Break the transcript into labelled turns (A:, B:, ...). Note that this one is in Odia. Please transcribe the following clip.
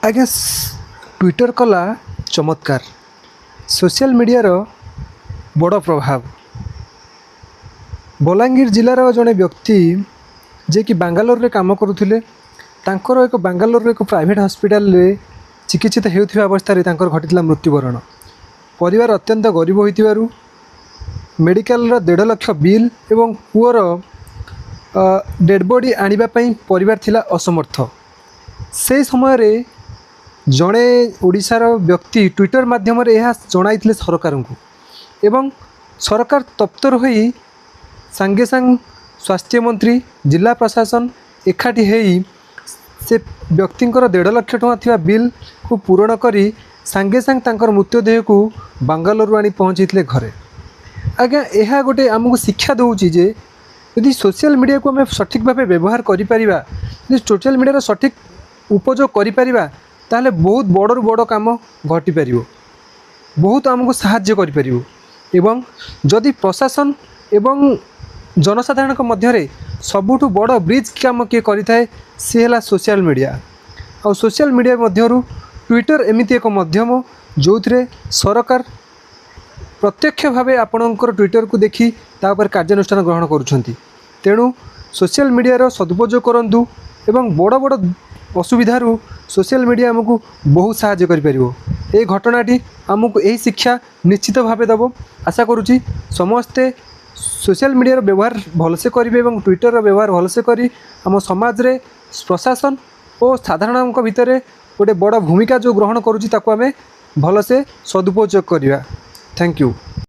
A: ଆଜ୍ଞା, ଟ୍ୱିଟର କଲା ଚମତ୍କାର। ସୋସିଆଲ ମିଡ଼ିଆର ବଡ଼ ପ୍ରଭାବ। ବଲାଙ୍ଗୀର ଜିଲ୍ଲାର ଜଣେ ବ୍ୟକ୍ତି, ଯିଏକି ବାଙ୍ଗାଲୋରରେ କାମ କରୁଥିଲେ, ତାଙ୍କର ଏକ ବାଙ୍ଗାଲୋରର ଏକ ପ୍ରାଇଭେଟ୍ ହସ୍ପିଟାଲରେ ଚିକିତ୍ସିତ ହେଉଥିବା ଅବସ୍ଥାରେ ତାଙ୍କର ଘଟିଥିଲା ମୃତ୍ୟୁବରଣ। ପରିବାର ଅତ୍ୟନ୍ତ ଗରିବ ହୋଇଥିବାରୁ ମେଡ଼ିକାଲର 1.5 ଲକ୍ଷ ବିଲ୍ ଏବଂ ପୁଅର ଡେଡ଼୍ ବଡ଼ି ଆଣିବା ପାଇଁ ପରିବାର ଥିଲା ଅସମର୍ଥ। ସେହି ସମୟରେ ଜଣେ ଓଡ଼ିଶାର ବ୍ୟକ୍ତି ଟ୍ୱିଟର ମାଧ୍ୟମରେ ଏହା ଜଣାଇଥିଲେ ସରକାରଙ୍କୁ ଏବଂ ସରକାର ତତ୍ପର ହୋଇ ସାଙ୍ଗେ ସାଙ୍ଗେ ସ୍ୱାସ୍ଥ୍ୟମନ୍ତ୍ରୀ, ଜିଲ୍ଲା ପ୍ରଶାସନ ଏକାଠି ହେଇ ସେ ବ୍ୟକ୍ତିଙ୍କର 1.5 ଲକ୍ଷ ଟଙ୍କା ଥିବା ବିଲ୍କୁ ପୂରଣ କରି ସାଙ୍ଗେ ସାଙ୍ଗେ ତାଙ୍କର ମୃତଦେହକୁ ବାଙ୍ଗାଲୋରରୁ ଆଣି ପହଞ୍ଚାଇଥିଲେ ଘରେ। ଆଜ୍ଞା, ଏହା ଗୋଟେ ଆମକୁ ଶିକ୍ଷା ଦେଉଛି ଯେ ଯଦି ସୋସିଆଲ ମିଡ଼ିଆକୁ ଆମେ ସଠିକ୍ ଭାବେ ବ୍ୟବହାର କରିପାରିବା, ଯଦି ସୋସିଆଲ ମିଡ଼ିଆର ସଠିକ୍ ଉପଯୋଗ କରିପାରିବା, ତାହେଲେ ବହୁତ ବଡ଼ରୁ ବଡ଼ କାମ ଘଟିପାରିବ, ବହୁତ ଆମକୁ ସାହାଯ୍ୟ କରିପାରିବ। ଏବଂ ଯଦି ପ୍ରଶାସନ ଏବଂ ଜନସାଧାରଣଙ୍କ ମଧ୍ୟରେ ସବୁଠୁ ବଡ଼ ବ୍ରିଜ୍ କାମ କିଏ କରିଥାଏ, ସିଏ ହେଲା ସୋସିଆଲ ମିଡ଼ିଆ। ଆଉ ସୋସିଆଲ ମିଡ଼ିଆ ମଧ୍ୟରୁ ଟ୍ୱିଟର ଏମିତି ଏକ ମାଧ୍ୟମ, ଯେଉଁଥିରେ ସରକାର ପ୍ରତ୍ୟକ୍ଷ ଭାବେ ଆପଣଙ୍କର ଟ୍ୱିଟରକୁ ଦେଖି ତା ଉପରେ କାର୍ଯ୍ୟାନୁଷ୍ଠାନ ଗ୍ରହଣ କରୁଛନ୍ତି। ତେଣୁ ସୋସିଆଲ ମିଡ଼ିଆର ସଦୁପଯୋଗ କରନ୍ତୁ ଏବଂ ବଡ଼ ବଡ଼ ଅସୁବିଧାରୁ ସୋସିଆଲ ମିଡ଼ିଆ ଆମକୁ ବହୁତ ସାହାଯ୍ୟ କରିପାରିବ। ଏହି ଘଟଣାଟି ଆମକୁ ଏହି ଶିକ୍ଷା ନିଶ୍ଚିତ ଭାବେ ଦେବ। ଆଶା କରୁଛି ସମସ୍ତେ ସୋସିଆଲ ମିଡ଼ିଆର ବ୍ୟବହାର ଭଲସେ କରିବେ ଏବଂ ଟ୍ୱିଟରର ବ୍ୟବହାର ଭଲସେ କରି ଆମ ସମାଜରେ ପ୍ରଶାସନ ଓ ସାଧାରଣଙ୍କ ଭିତରେ ଗୋଟେ ବଡ଼ ଭୂମିକା ଯେଉଁ ଗ୍ରହଣ କରୁଛି, ତାକୁ ଆମେ ଭଲସେ ସଦୁପଯୋଗ କରିବା। Thank you.